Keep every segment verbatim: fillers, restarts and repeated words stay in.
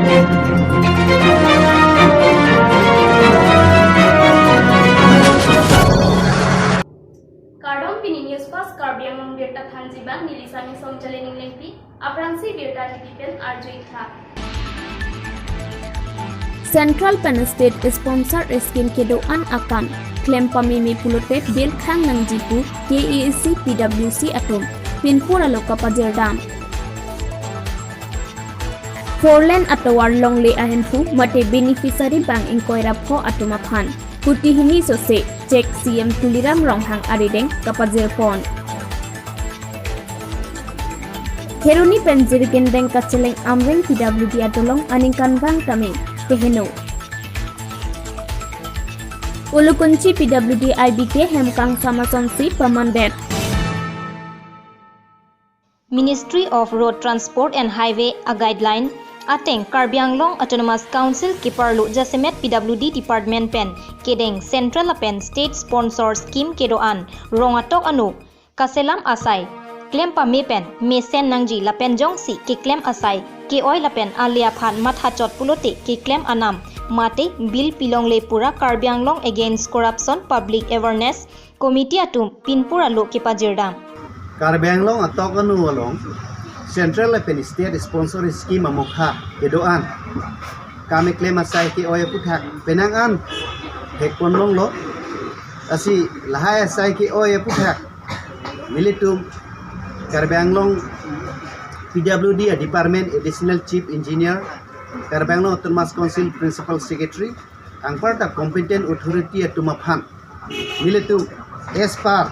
Kardom, pini News Fast Karbi Anglong birta thanji abang neli Sami Song Jalening Lengpi. Aphrangsi birta tipi pen arju-ik tha. Central pen state sponsor scheme kedo-an akam klem pameme pulote bill khang nangji pu K A A C P W C atum pinpur alo kapajir dam. Four lane atovar longle ahemphu mate beneficiary bang ingkoi ra pho atum aphan kuti hini sose cheque C M Tuliram Ronghang arideng kapajir pon. Kheroni pen Jirikindeng kacheleng Amreng P W D adolong aningkanvang tame keheno. Ulukunchi P W D I B K hem kangsam asonsi pamandet. Ministry of Road Transport and Highway a guideline ateng Karbi Anglong Autonomous Council keparlo jasemet P W D department pen kedeng central lapen state sponsor scheme kedo-an rong atok ano kaselam asai klem pame pen mesen nangji lapen jongsi keklem asai ke-oi lapen ale aphan mathachot pulote keklem anam mate bill pilongle pura Karbi Anglong Against Corruption Public Awareness Committee atum pinpur alo kepajir dam. Karbi Anglong atok ano along central lapen state sponsor scheme amokha kedo-an kam keklem asai ke-oi aphuthak penang an hekpon longlo. Lasi lahai asai ke-oi aphuthak nelitum Karbi Anglong P W D a department additional chief engineer, Karbi Anglong Autonomous Council principal secretary, anparta competent authority atum aphan nelitum as per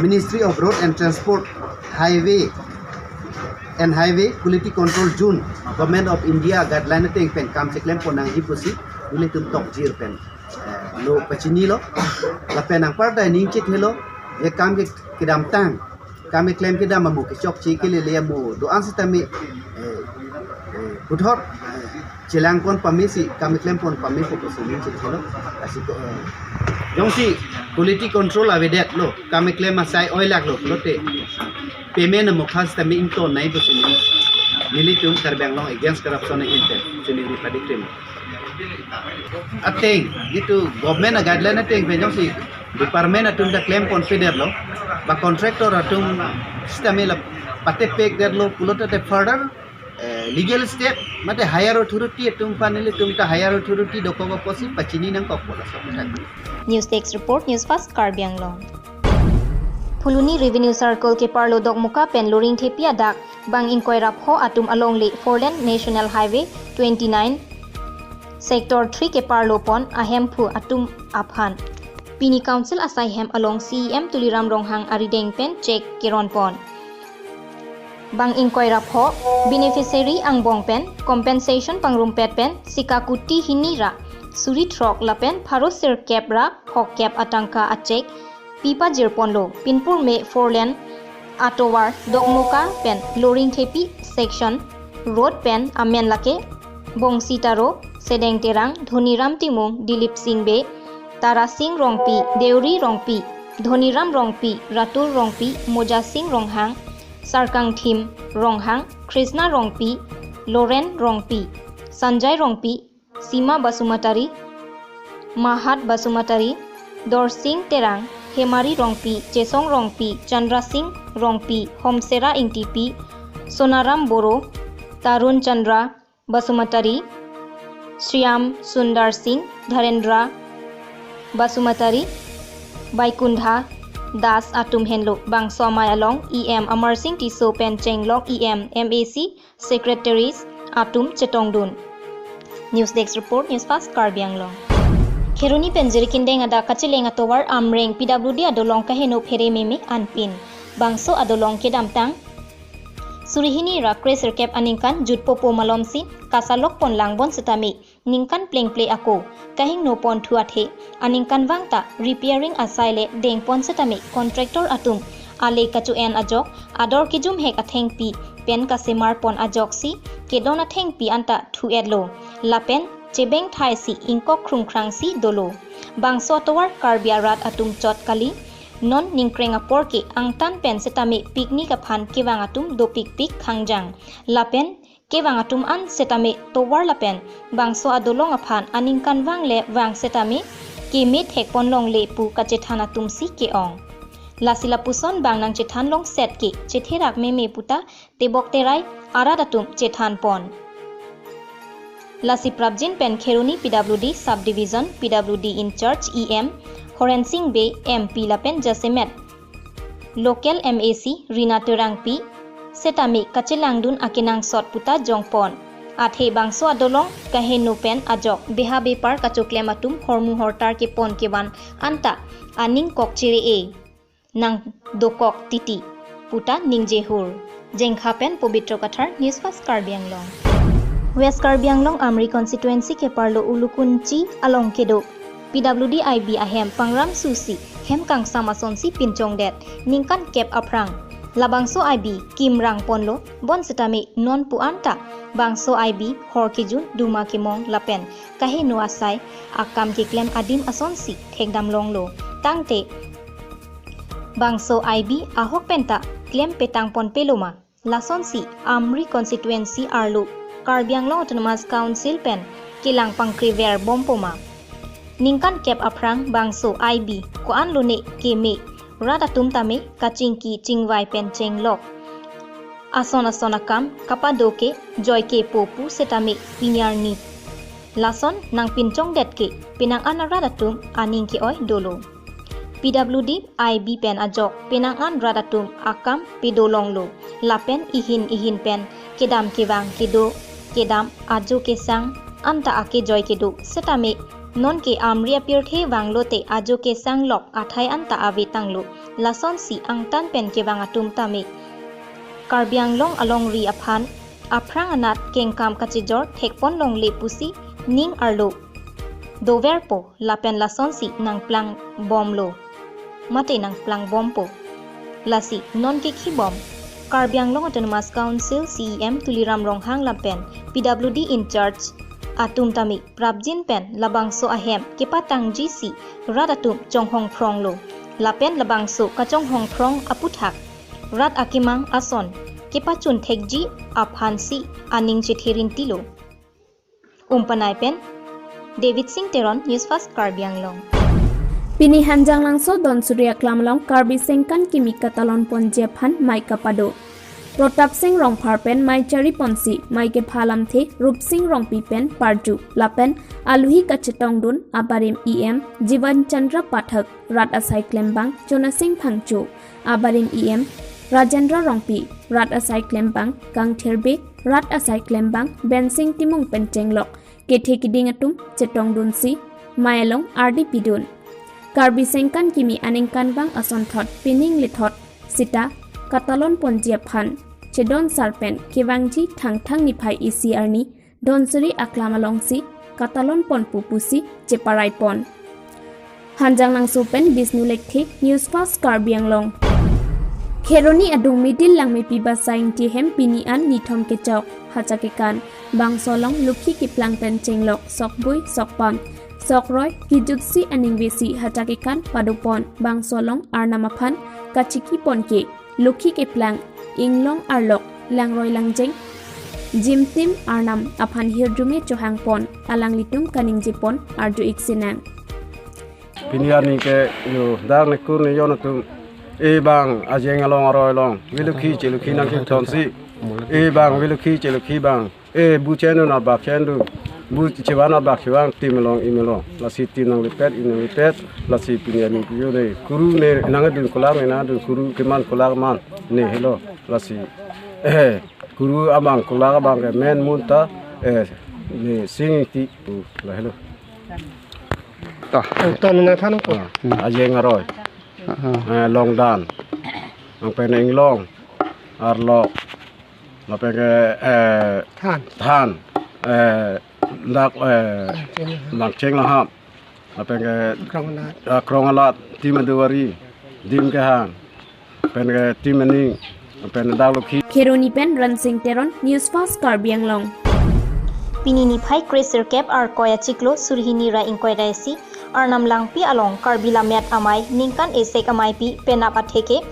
Ministry of Road and Transport, Highway and Highway Quality Control Zone, Government of India guideline ateng pen kam cheklem pon nangji pusi nelitum tokjir pen, eh, lo pachinilo. Lapen anparta ning chethelo, ye kam ke kedamtang, kam keklem kedam amo kechokche kelele amo do-an sitame, eh, eh, puthot, eh, chelang pon pame si, kam keklem pon pame ko pusi ning chethelo. Lasi ko, eh, jongsi quality control avedetlo, kam keklem asai oilaklo pulote payment amokha sitame ingtonnai pusi nelitum Karbi Anglong Against Corruption ahin pen chini ri padi krim ateng, jitu government a guideline ateng pen jongsi department atum ta klem ponpedetlo, ba contractor atum sitame la patepekdetlo pulote further, eh, legal step mate higher authority atum aphan nelitum ta higher authority dokok apotsi pachini nangkok pulo. News Desk Report, News Fast Karbi Anglong. Phuloni Revenue Circle keparlo Dokmoka pen Loringthepi adak bang ingkoi ra pho atum alongle four lane National Highway twenty-nine Sector three keparlo pon ahemphu atum aphan pini Council asai hem along C E M Tuliram Ronghang arideng pen cheque keron pon. Bang ingkoi ra pho beneficiary angbong pen compensation pangrumpet pen sika kuti hini ra suri throk lapen pharo sirkep ra phokep atangka a cheque pipajir ponlo. Pinpur me four lane atovar Dokmoka pen Loringthepi section road pen amen lake Bongsi Taro, Sedeng Terang, Dhoniram Timung, Dilip Sing Bey, Tara Sing Rongpi, Deuri Rongpi, Dhoniram Rongpi, Ratul Rongpi, Moja Sing Ronghang, Sarkangthim Ronghang, Krishna Rongpi, Loren Rongpi, Sanjay Rongpi, Sima Basumatary, Mahat Basumatary, Dorsing Terang, Hemari Rongpi, Chesong Rongpi, Chandra Sing Rongpi, Homsera Ingtipi, Sonaram Boro, Tarun Chandra Basumatary, Shyam Sundar Sing, Dharendra Basumatary, Baikundha Das atum henlo. Bangso amei along E M Amarsing Tisso pen chenglok E M, M A C, secretaries atum chetongdun. News Desk Report, News Fast Karbi Anglong. Kheroni pen Jirikindeng adak kacheleng atovar Amreng P W D adolong kaheno phere meme anpin. Bangso adolong kedamtang suri hini ra kresirkep aningkan jutpo pu malomsi kasalok pon langbon setame ningkan plengple ako kahingno pon thu athe aningkanvang ta repairing asai le dengpon setame contractor atum ale kachu-en ajok ador kejumhek athengpi pen kasemar pon ajoksi kedon athengpi anta thu-etlo lapen chebeng thaisi ingkok khrungkhrangsi dolo. Bangso atovar Karbi arat atum chot kali, non ningkreng apor ke angtan pen setame picnic aphan kevang atum dopikpik khangjang lapen kevang atum an setame tovar lapen bangso adolong aphan aningkanvang le vang setame keme thekpon longle pu kachethan atum si ke-ong. Lasi lapuson bang nangchethan longset ke chetherak meme puta tebok terai arat atum chethanpon. Lasi prapjin pen Kheroni P W D Subdivision P W D in charge E M Horen Sing Bey, M P lapen jasemet local M A C Rina Terangpi setame kachelangdun akenangsot puta jongpon. Athe bangso adolong kaheno pen ajok beha bepar kachoklem atum hormu hortar kepon kevan anta aning kok chere-e nangdokok titi puta ningjehur. Jengkha pen Pobitro Kathar, News Fast Karbi Anglong. West Karbi Anglong Amri constituency keparlo Ulukunchi along kedo P W D I B ahem pangram susi hem kangsam asonsi pinchongdet ningkan kep aphrang. Labangso I B kimrang ponlo bon setame non pu anta bangso I B hor kejun duma kemong lapen kaheno asai akam keklem adim asonsi thekdam longlo. Tangte bangso I B ahok penta klem petang ponpelo ma? Lasonsi Amri constituency arlo Karbi Anglong Autonomous Council pen kelang pangkrever bompo ma? Ningkan kep aphrang bangso I B ko-an lone keme, rat atum tame kachingki chingvai pen chenglok ason ason akam kapado ke joike po pu setame pini arni lason nangpinchongdet ke penang an arat atum aning ke-oi dolo. P W D I B pen ajok penang an rat atum akam pedo longlo. Lapen ihin ihin pen kedam kevang kedo kedam ajo kesang anta akejoi kedo setame nonke Amri apirthe vanglote ajo kesang lok athai anta ave tanglo. Lasonsi angtan pen kevang atum tame Karbi Anglong alongri aphan aphrang anat kengkam kachijor thekpon longle pusi ning arlo doverpo lapen lasonsi nangplang bomlo mate nangplang bompo. Lasi nonke khibom Karbi Anglong Autonomous Council C E M Tuliram Ronghang lapen P W D in charge atum tame prapjin pen labangso ahem kepatangji si rat atum chonghong phronglo. Lapen labangso kachonghong phrong aputhak rat akemang ason kepachun thekji aphansi aning chethe rintilo. Umpanai pen David Singh Teron, News Fast Karbi Anglong. Pini Hanjanglangso Donsuri aklam along Karbi Sengkan kimi katalon ponji aphan mei kapado. Protap Singh Rongphar pen mei chari ponsi mei kepha lamthe Rup Singh Rongpi pen parju lapen aluhi kachetongdun abarim E M Jivan Chandra Pathak, rat asai klembang Chona Singh Phangcho, abarim E M Rajendra Rongpi, rat asai klembang Kangthir Bey, rat asai klembang Bensing Timung pen chenglok kethe kiding atum chetongdunsi mei along ardi pidun. Karbi Sengkan kimi aningkanvang asonthot pining lethot sita katalon ponji aphan chedon sar pen kevangji Thangthang niphai isi arni Donsuri aklam alongsi katalon ponpo pusi cheparai pon. Hanjanglangso pen Bisnu Lekthe, News Fast Karbi Anglong. Kheroni adung Middle Langmepi Basa Ingti ahem pini an nithom kechok hacha kekan, bangso along lukhi keplang pen chenglok sokbui sokpam sokroi kejutsi aningvesi hacha kekan padopon, bangso along arnam aphan kachiki ponke lukhi keplang, inglong arlok, langroi langjeng, jimtim arnam aphan hirjume chohangpon, alanglitum kaningjepon arju-ik sinang. Pini arni ke yo dak nekur nejon atum, e bang ajeng along aroi along velukhi chelukhi nangkethonsi, e bang velukhi chelukhi bang, e bu chenun abak chenun, bu chevan abak chevan, tim along im along, lasi tim nanglipet im nanglipet, lasi pini arni yo ne kuru ne nangdun kolak ne nangdun, kuru keman kolak man ne helo, lasi eh kuru abang kolak abang ke men munta eh ne Singh Ingti pu la helo. Ta. Ton na than ko. Ah, ajeng aroi. Ah, ah. Eh, longdan. Nangpen inglong. Arlok. Lapen ke eh than. Than. Eh dak eh langcheng lahap. Lapen ke krong alat. Ah, krong alat. Tim aduari. Dim kehang. Pen ke tim aning, pen dak lukhi. Kheroni pen Ransing Teron, News Fast Karbi Anglong. Pini niphai kresirkep Arkoi achiklo surhini ra ingkoi ra isi Arnam Langpi along Karbi Lammet Amei ningkan esek ameipi penap atheke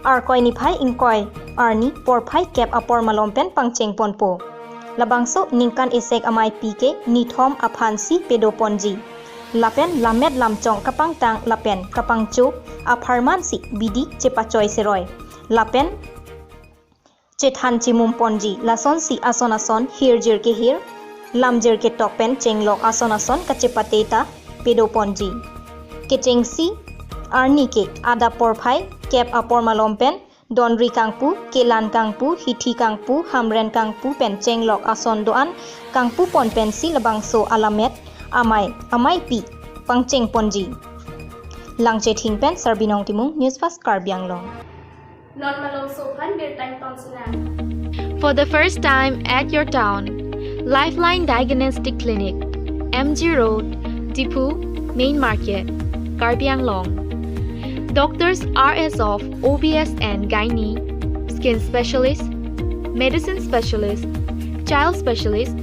Arkoi niphai ingkoi arni porphai kep apor malom pen pangcheng ponpo. Labangso ningkan esek amaipi ke nithom aphansi pedoponji. Lapen lammet lamchong kapangtang lapen kapangcho apharmansi bidi chepachoi seroi. Lapen chethan chimumponji, lasonsi ason ason hirjir kehir, lamjir ketok pen chenglok ason ason kachepate ta pedoponji. Kechengsi arni ke adap porphai kep apor malom pen donri kangpu, kelan kangpu, hithi kangpu, hamren kangpu pen chenglok ason do-an kangpupon pensi labangso alammet amei ameipi pangchengponji. Langchething pen Sarbinong Timung, News Fast Karbi Anglong. Non malomso aphan birta ingtonsinang. For the first time at your town, Lifeline Diagnostic Clinic, M G Road, Diphu, Main Market, Karbi Anglong. Doctors are as of O B S and Gynae, Skin Specialist, Medicine Specialist, Child Specialist,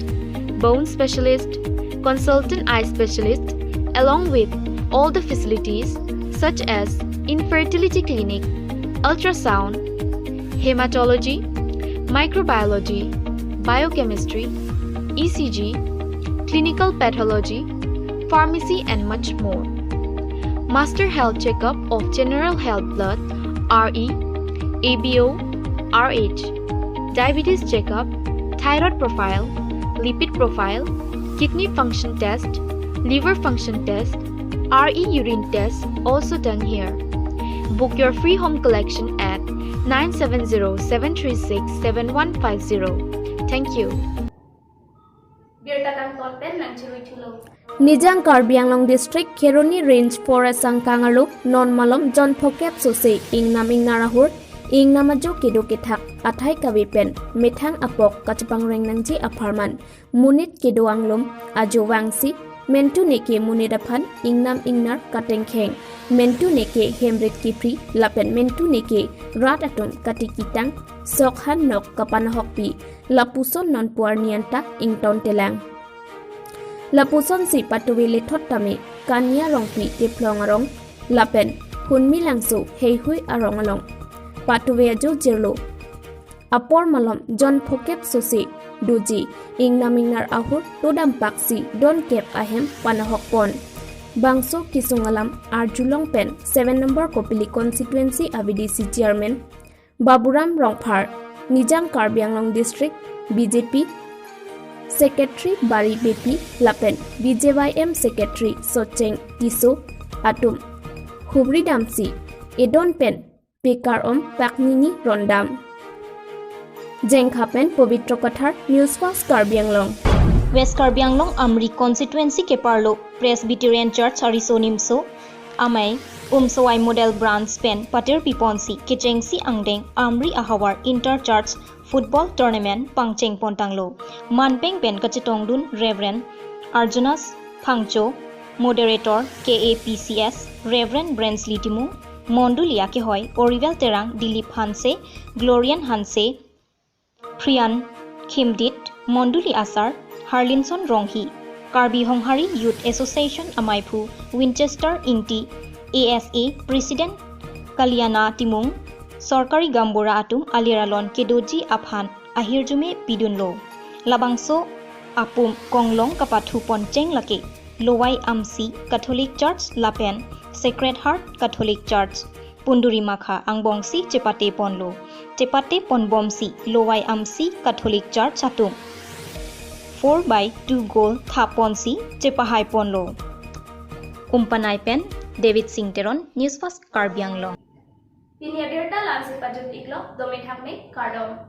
Bone Specialist, Consultant Eye Specialist, along with all the facilities such as Infertility Clinic, Ultrasound, Hematology, Microbiology, Biochemistry, E C G, Clinical Pathology, Pharmacy, and much more. Master health checkup of general health, blood, R E, A B O, R H, diabetes checkup, thyroid profile, lipid profile, kidney function test, liver function test, R E urine test also done here. Book your free home collection at nine seven zero seven three six seven one five zero. Thank you. Birta kangton pen nangchirui thulo. Nijang Karbi Anglong District, Kheroni Range Forest angkang arlo non malom jon phokep sose ingnam ingnar ahur, ingnam ajo kedo kethak athai kave pen methang apok kachepangreng nangji apharman monit kedo anglum ajo vangsi mentune ke monit aphan ingnam ingnar katengkheng, mentune ke hemrit kipri lapen mentune ke rat atum katikitang sok han nok kapanahokpi, lapuson non puar nianta ingtontelang. Lapusonsi patuve lethot tame Kania Rongpi Tephlong arong lapen Hunmi Langso Heihui arong along patuve ajo jirlo. Apor malom jon phokep sose doji ingnam ingnar ahur todam paksi donkep ahem panahokpon. Bangso kesung alam arjulong pen seven number Kopili constituency a V D C chairman Baburam Rongphar, Nijang Karbi Anglong District B J P Secretary Bari Beypi lapen B J Y M Secretary Socheng Tisso atum hubri damsi edon pen pekar om paknini rondam. Jengkha pen Pobitro Kathar, News Fast Karbi Anglong. West Karbi Anglong Amri constituency keparlo Presbyterian Church Ariso Nimso Amei Umsowai Model Branch pen patir piponsi kechengsi angdeng Amri ahavar Inter Church Football Tournament pangcheng pontanglo. Manpeng pen kachetongdun Reverend Arjunas Phangcho, Moderator K A P C S, Reverend Brensley Timung, Mondoli akehoi Orivel Terang, Dilip Hanse, Glorian Hanse, Priyan Khimdit, Mondoli asar Harlinson Ronghi, Karbi Honghari Youth Association amaiphu Winchester Ingti, A S A President Kaliana Timung, sorkari gaonbura atum alir alon kedoji aphan ahirjume pidunlo. Labangso apum konglong kapathu poncheng lake Lowai Amsi Catholic Church lapen Sacred Heart Catholic Church Punduri Makha angbongsi chepate ponlo. Chepate ponbomsi Lowai Amsi Catholic Church atum four by two goal thaponsi chepahai ponlo. Umpanai pen David Singh Teron, News Fast Karbi Anglong. Pini abirta la-ansi pajut iklo, dome thakme, kardom.